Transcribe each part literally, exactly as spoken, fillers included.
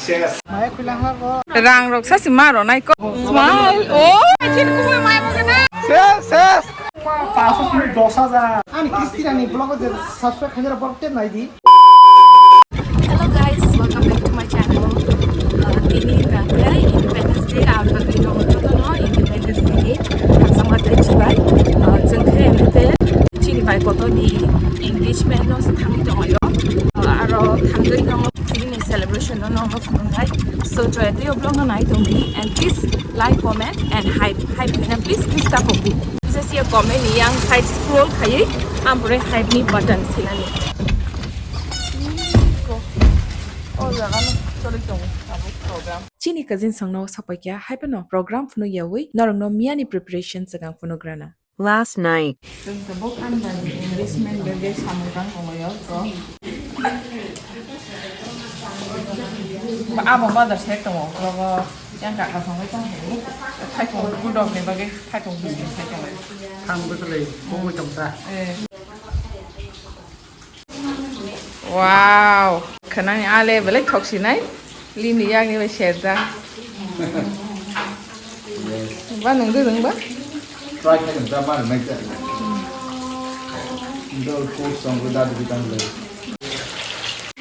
Rang rok sasi ma ro nai ko. Smile. Oh, chin ko mai mo kana. Ses, ses. Paso sini dos hajar. Ani kisti ani vlog je subscribe khaina borok te nai di. Hello guys, welcome back to my channel. Uh, tini hwnkhe Independence Day, ang bagwi no hono no Independence Day ni khakchangma tei chibai. Uh, chwng khe emite chini bai kotor ni engagement no thangwi tongo. Uh, aro thangwi no Chini celebration no nokno phunuknai. So, joya tei vlog no nai tongdi and please like, comment and hype. Hype khaina please, please ta pokdi. Bisa sia comment ni yang side scroll khaiwi ampore hype ni button sinani. Oh, jaga no choli tongo abo program. Chini cousin songno sapaikya, hai phano program phunuk yawi norokno miyani preparation swkang phunukrana. Last night. Chwng tabuk ani bai engagement bagwi samung tang tonglaio, bro. Ba abo bazar side tongo, bro, yang kaka songwi tong thaio. Thaithong budok ni bagwi thaithong biscuit sai tongo. Thang bwswlwi bongwi tongsa. Eh. Wow, khwnani ale belai thok sinai, lini yakni bai serjak. Ba nwng de nwng ba? Try khe nwng ta ma rwnai ta. Dol course song ko dadu bitang le.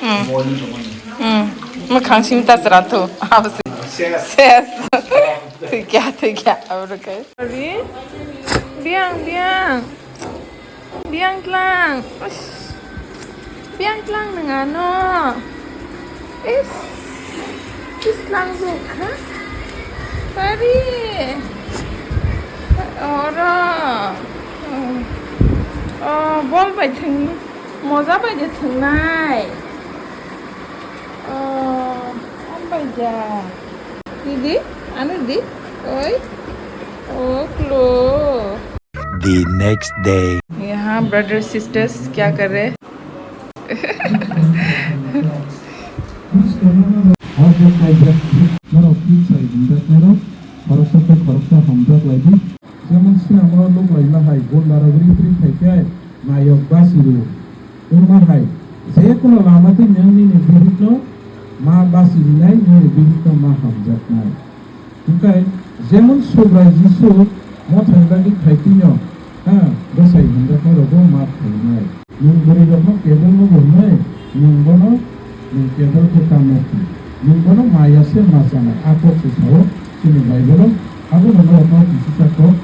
Hmm. Boiling ko mani. Hmm. Mwkhang simi ta chwra thu. Abse. Ses. Ses. Thikya, thikya. Abro kai. Abi. Biang, biang. Biang tlang. Uish. Biang tlang nang ano. Is. Is tlang jok ha. Pari. Oro. Oh, bol bai thwng. Moja bai de thwngnai. Oh, am bai ja. Didi, anu di. Oi. Oh, klo. The next day. यहाँ brother sisters क्या कर रहे हैं? Borok tin sai hwnjaknairok khoroksa tei khoroksa hamjak lai di. Jemon sinamo nuk laima hai gunda rok ri pri khai khe nayok basi rw. Wngma hai je kono lama twi nwng nini bihik no ma basi rinai, nini bihik no ma hamjaknai. Hwnkhe jemon Subrai Jisu mothani bagwi khaitwino, ha, bwsai hwnjaknairokbo ma phainai. Nwng bwrwirokno kebelno bo hwnwi, nwng bono, nwng kebel khe tamo hwn. Nwng bono maya se ma chanai, a kok se sao chini Bible-o. Abono norokno kisisa kok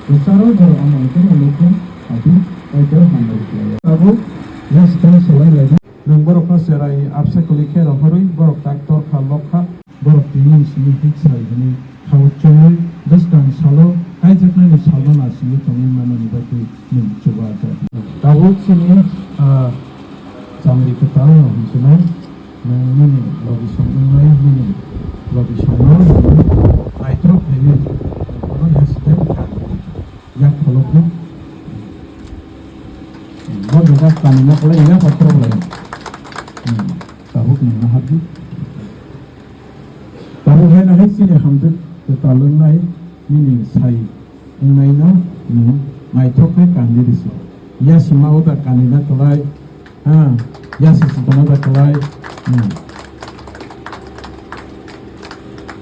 kwcharo borok ama hwnkhe nukgwng, abo Kaitor hambai khlaio. Abo restaurant solai lainai. Nwng borokno cherai abse kwlwi khe rohorwi borok tak torkha lokha. Borok tini simi hik sai hwnwi khao chongwi bwskang salo kaijaknani salno naisingwi tongwi manani bagwi nwng chuba jak. Tabuk chini, ah, chamri kwtalno hwnchwnai nwng nini logi song wngnai nini logi songno nwng naithok khlaiwi bono hesitate kha. Yak kholopdi. Bo jaga kanina pore yak kholopdi. Hmm. Tabuk nwng nahardi. Tabuk hai nahai chini hamjwk kwtal wngnai nini sai wngnaino nwng naithok khe kandi risi. Yasima uda kanina kwlai. Ha, yasi sitana da kwlai. Hmm.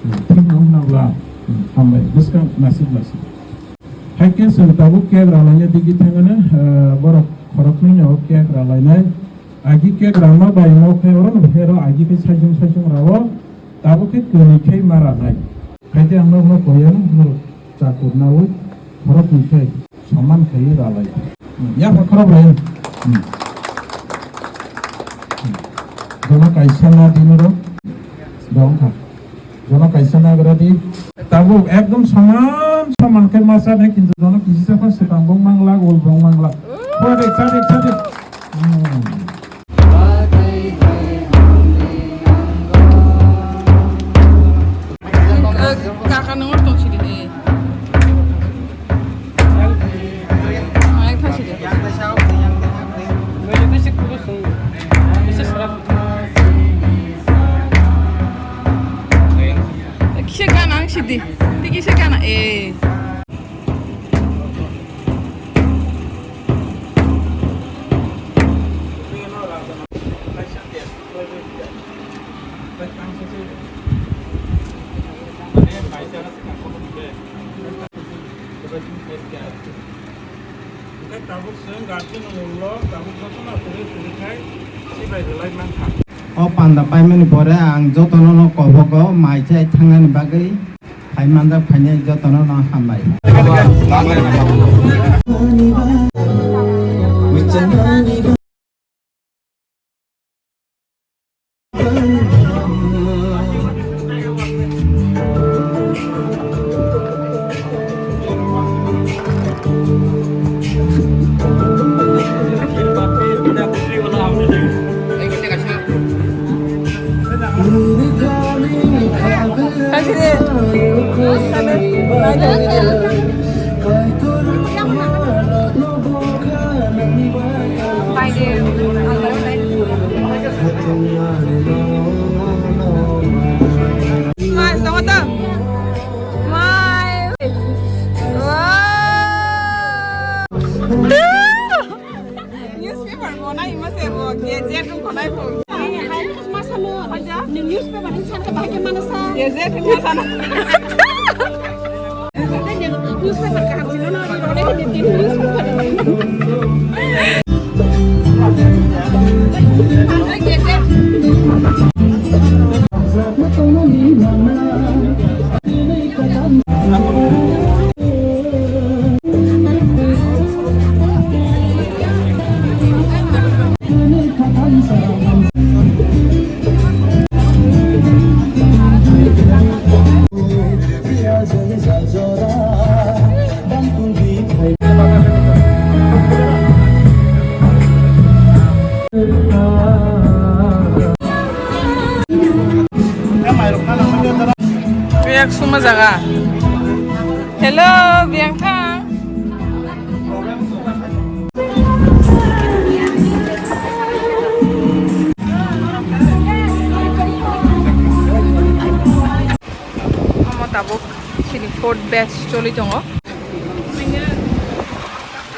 Hmm, thik no hwnabla. Hmm, hambai. Bwskang nasik nasik. Hai khe chwng tabuk cake ralaina digi thangana, ah, borok khoroknwi no cake ralainai. Agi cake rama bai mo khe oro no hero agi khe saijung saijung rao. Tabuk khe kwrwi khe ma ranai. Hai khe ang no no koyang no. Chakur nawi khoroknwi khe soman khaiwi ralai. Hmm, yapha khorok lai. Hmm. Hmm. Jono kaisa na di noro. Dong kha. Jono kaisa na gra di. Tabuk ekdom soman soman khe ma cha nai, kintu jono kisi cha pha swkang bong mangla, ol bong mangla. Pore cha de, cha de. Hmm. Kaka nungor tong sidi de. Ang thang sidi. Kisa gana ang sidi. Di kisa gana, eh. Hwnkhe tabuk chwng guardian ni ulo tabuk jotono kwrwi kwrwi khai sibai rwlai mankha. O panda paimani pore ang jotono no kobogo mai chai thangnani bagwi phai manjak phainai jotono no hambai. Smile, tama ta. Smile. Wow. Newspaper bo nai ma se bo, gazette wng kho nai bo. Hai, hai, ma salo, newspaper ni san ka bahai ke mana sa. Gazette wng kho sana. Newspaper kaham sino no, ni role ni tin newspaper. Ang gazette. Biyak suma jaga. Hello, Bianca. Omo tabuk chini fourth batch choli tongo.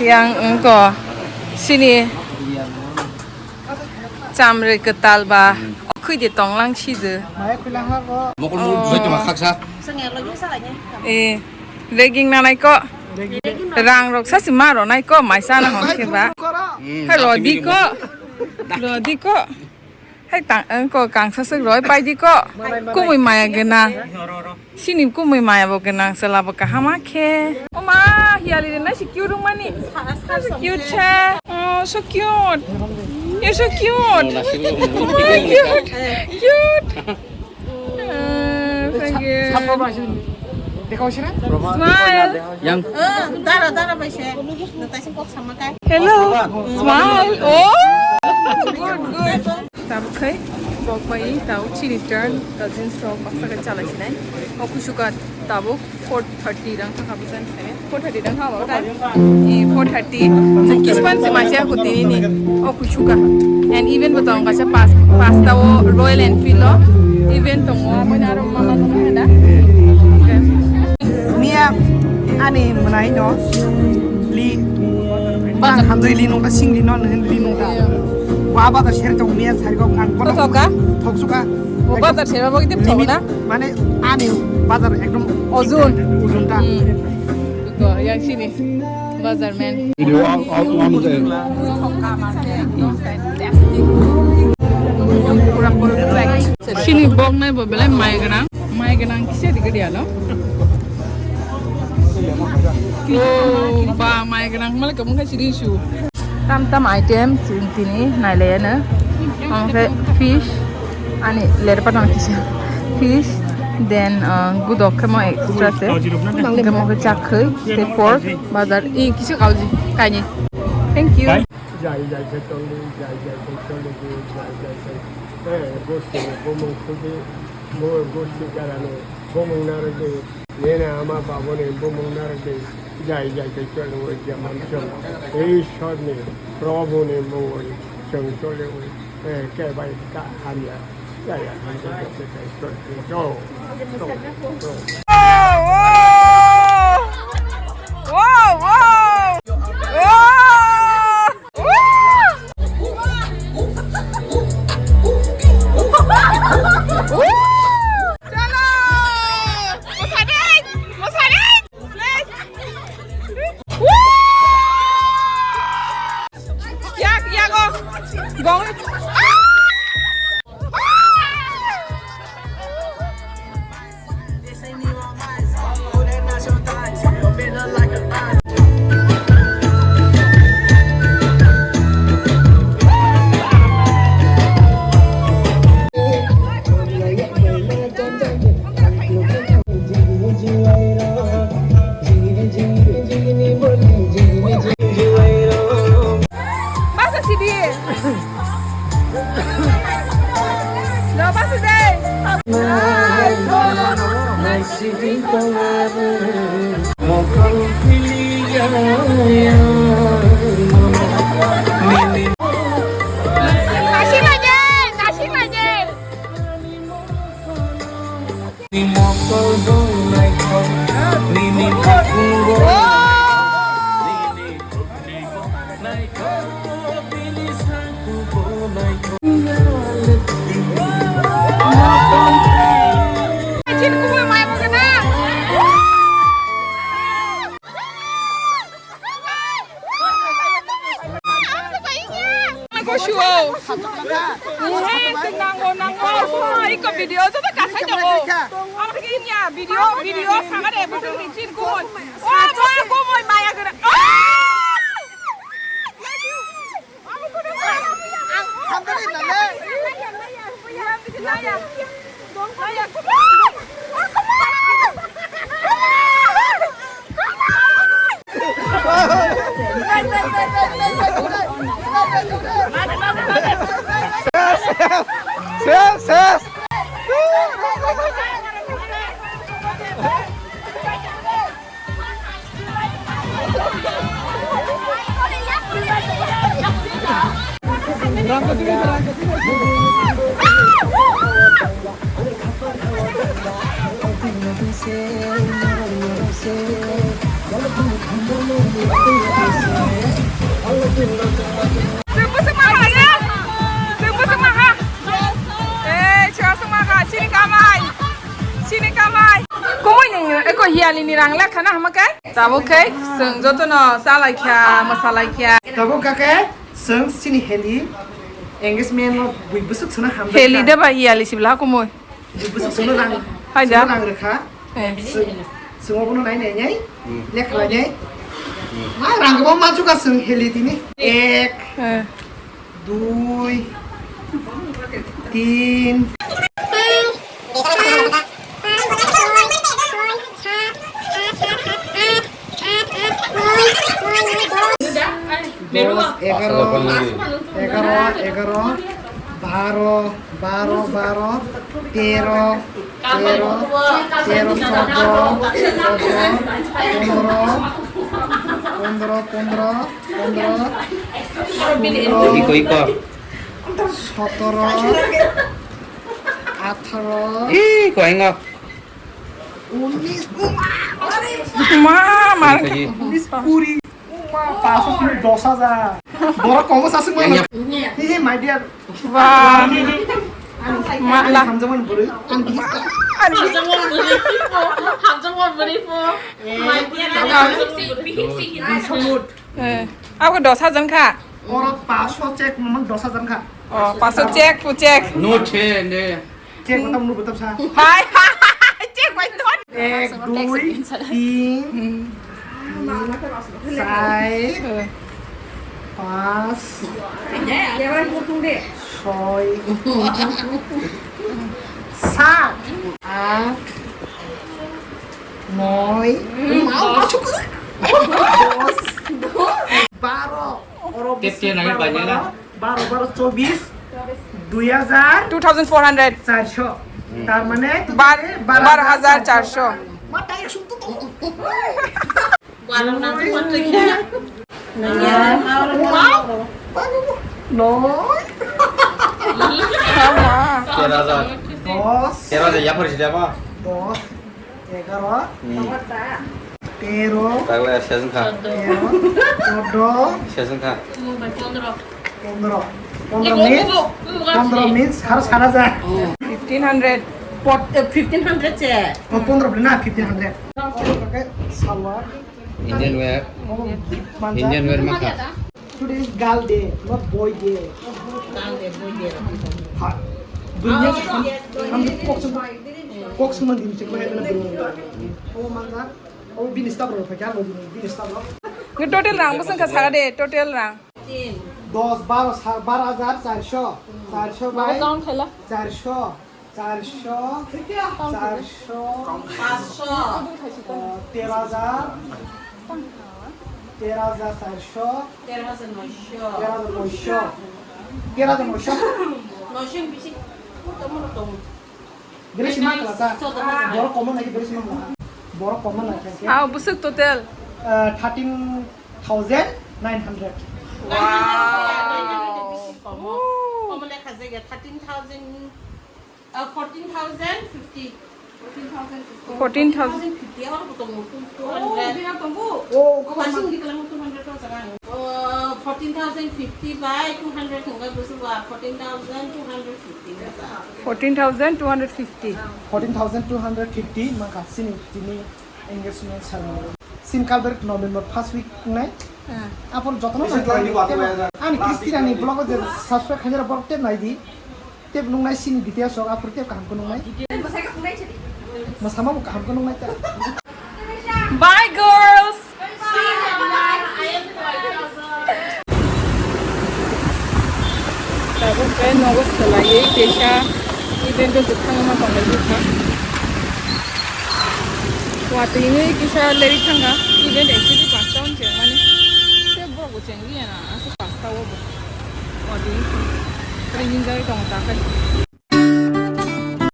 Yang wngkha chini chamrwi kwtal ba okhwide tonglang sijw. Maya khwilangma bo. Mokol mukol Oh. Bwsai tongma khaksa. Eh, ragging nanai ko. Rang rok sasi ma ronai ko, mai sana hon khe ba. Hmm, hai rodi ko. Rodi ko. Hai tang, ang ko kangsa sik roi pai di ko. Kumui maya gena. Sini kumui maya bo gena, sela bo kahama khe. Oma, hiali rina si cute rung mani. Cute cha. Oh, so cute. You're so cute. Oh, my God. Cute. Ah, thank you. Smile. Yang. Dara, dara, bai se. Natai sing kok sama kai. Hello. Smile. Oh. Good, good. Tabuk khai, bok bai, tau chini turn, cousins rok baksa khe chalai sinai. O kusuka tabuk four thirty rang thangkha bwsani sinai. Four thirty rang thangkha ba time? Eh, four thirty. Chwng kispan se masia ko tini ni. O kusuka. And event bo tong kaisa pas-, pasta o Royal Enfield o. Event tongo, abo ni aro mama tongo hada. Okay. Mia ani mwnai no li bang hamjai li nungta sing li no nung li nungta. Wa ba ta ser tong mia sari ko kan kono. Thoka? Thok suka. Wa ba ta ser ba bagi thok na? Mane ani bazar ekdom ozon. Ozon ta. Hmm. Ko yang sini. Bazar man. Video ang ang ang. Pura perfect. Sini bok nai bo belai mai gwnang. Mai gwnang kisa dikhe dia no. Oh, ba mai gwnang malik kamu kasih disu. Tam tam item tini nailaiano. Omo khe fish ani lerpa tong kisa fish, then uh, gudok khe mo extra se. Hwnkhe mo khe chakhwi tei pork bazar i kisa kauji kaini. Thank you. Jai jai khe choli, jai jai khe choli, jai jai khe. Eh, gosti bumung khudi, bumung gosti karani, bumung narwgwi. Nini ama babuni bumung narwgwi jai jai khe choliwi je manchwng Ishwarni Probhuni mungwi chwng choliwi, eh, kebai ka hamya jaya hamya khe khe choli jo. Wow, wow. Wow, wow. Wow. Chalo! Mosarik! Mosarik! Let's Nango, nango. Iko video joto kasai tongo. Ang kini ya video, video sama de, bukan licin kun. Wah, wah, kumui maya gede. Ses, ses. Chwng bwswk maha ya? Chwng bwswk maha? Eh, chwng bwswk maha. Chini kamai. Chini kamai. Kumui ni eko hiyali ni rang lekha na hama kai? Tabuk khe chwng jotono chalaikha, mwsalaikha. Tabuk kha khe chwng chini heli engagement no bui bwswk sano hamjakha. Heli de ba hiyali sibla kumui. Bwswk sano rang, hai da. Sano rang rwkha. Eh. Chwng, chwng obono nai nai nai. Hmm. Lekha lai nai. Hmm. Ma rang kwbang mansuka chwng heli tini. Ek, eh, dui, tin. Dos, egaro, egaro, egaro, baro, baro, baro, tero, tero, tero, chodo, chodo, pondro, pondro, pondro, pondro, iko, iko. Sotoro, atharo. Ih, kok engo. Unis, uma, ma, ma. Iko, iko. Unis, kuri. Uma, paso sini dos hajar. Borok komo sasuk mano. Iya, iya. Hi, hi, my dear. Wah. Ani, ma, ani la. Hamjaman bwrwi. Ani. Hamjaman bwrwi. Hamjaman bwrwi po. Eh. My dear, ani hamjaman bwrwi. Duiso mut. Eh. Abo dos hajar kha. Oro paso check, mama dos hajar kha. Oh, paso check, pu check. No che, ne. Check botam, no botam sa. Hai, hai, check bai ton. Ek, dui, tin, char, pas, soi, sat, at, noi, dos, baro. Oro bisi baro, baro, baro, baro, chobis, dui hajar, two thousand four hundred. Charso. Tar mane, bar, bar hajar charso. Ma, direct sum to to. Baro na to. Wow. Noi. Tero hajar. Dos. Tero hajar, yapar sida ma. Dos. Egaro. Hmm. Tero. Tagla sejeng kha. Tero. Chodo. Sejeng kha. Pondro. Pondro. Pondro means, pondro means har sara ja. Fifteen hundred. Pot, eh, fifteen hundred che. Oh, pondro na fifteen hundred. Salwar. Indian wear. Oh, manja. Indian wear makha. Today is girl day, not boy day. Girl day, boy day. Ha. Dunia se ham, ham kok sung, kok sung man din se ko hai na dunia. Oh, manja. Oh, bini staff ro, kya lo bini, bini staff ro. Ni total rang bwswng kha saka de, total rang. Dos, baro, sa-, baro hajar charso. Charso bai. Count khaila. Charso. Charso, charso, paso, eh, tero hajar, tero hajar charso, tero hajar noisho, tero hajar noisho, tero hajar noisho. Noisho bisi, tamo tamo. Bere sima kala sa. Borok koma nai bere sima kala. Borok koma nai khe. Ah, busuk total. Thirteen thousand nine hundred. Wow. Komo lekha jega thirteen thousand, uh, fourteen thousand fifty. Fourteen thousand. Fourteen thousand fifty, aro kutung mutung two hundred. Oh, bina tongo. Oh, kau masih di kelang two hundred tu sekarang. Oh, fourteen thousand fifty by two hundred hingga busu ba, fourteen thousand two hundred fifty. Fourteen thousand two hundred fifty. Fourteen thousand two hundred fifty mangkha sini tini engagement ceremony. Sin kalber November first week nai. Apor jotono ani Christian ni blog je subscribe khainjara borok tep nai di. Tep nungnai sini details rok aphuru tep kaham khe nungnai. Mwsama bo kaham khe nungnai ta. Bye girls. Tabuk khe nogo swlaiwi teisa event o se thangma tonglai bwkha. Watwi hinwi kisa leri thangkha event actually pasta hwn chengmani. Tei borok bo chengli ya na aswk pasta o bo. Watwi hinwi ring hinjagwi tongo ta khai.